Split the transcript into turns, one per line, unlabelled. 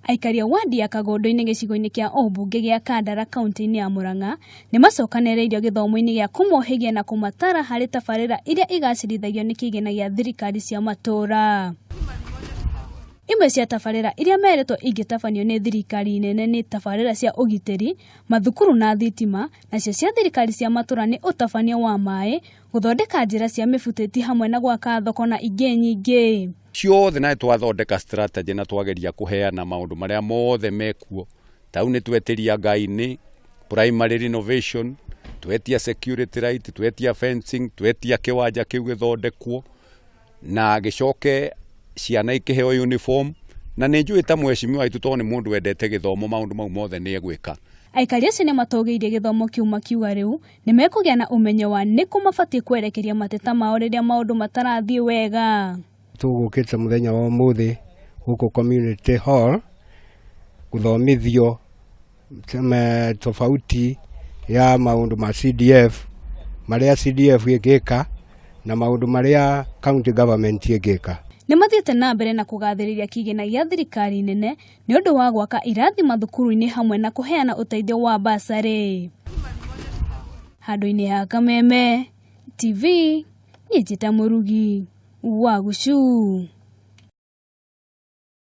Aikari a wadi ya Kagondo-inĩ gĩcigo-inĩ kĩa ũmbunge gĩa Kandara kaunti-inĩ ya Murang'a nĩ macokanĩrĩirio gĩthomo-inĩ gĩa kũmohĩgia na kũmatara harĩ tabarĩra iria igacĩrithagio nĩ kĩgĩna gĩa thirikari cia matũũra. Imwe cia tabarĩra iria merĩtwo ingĩtabanio nĩ thirikari nene nĩ tabarĩra cia ũgitĩri, mathukuru na thitima, nacio cia thirikari cia matũũra nĩ ũtabania wa maĩ, gũthondeka njĩra cia mĩbutĩti hamwe na gwaka thoko na ingĩ nyingĩ.
Ciothe na twathondeka strategy na twageria kũheana maũndũ marĩa mothe mekuo. Ta rĩu nĩ twetĩria Ngai-inĩ primary renovation, twetia security light, twetia fencing, twetia kĩwanja kĩu gĩthondekwo na gĩcoke ciana ikĩheo uniform. Na nĩ njũĩ ta mheshimiwa witũ tondũ nĩ mũndũ wendete gĩthomo, maũndũ mau mothe nĩ egwĩka.
Aikari acio nĩ matũgĩirie gĩthomo kĩu makiuga rĩu nĩ mekũgĩa na ũmenyo wa nĩkũ mabatiĩ kwerekeria mateta mao rĩrĩa maũndũ matarathiĩ wega.
Tũgũkĩte mũthenya wa ũmũthĩ gũkũ community hall gũthomithio tofauti ya maũndũ ma CDF, marĩa CDF ĩngĩka na maũndũ marĩa county government ĩngĩka.
Nĩ mathiĩte na mbere na kũgathĩrĩria kĩgĩna gĩa thirikari nene nĩ ũndũ wa gwaka irathi mathukuru-inĩ hamwe na kũheana ũteithio wa basarĩ. Handũ-inĩ ha Kameme TV, niĩ njĩta Mũrugi wa Gũcuu.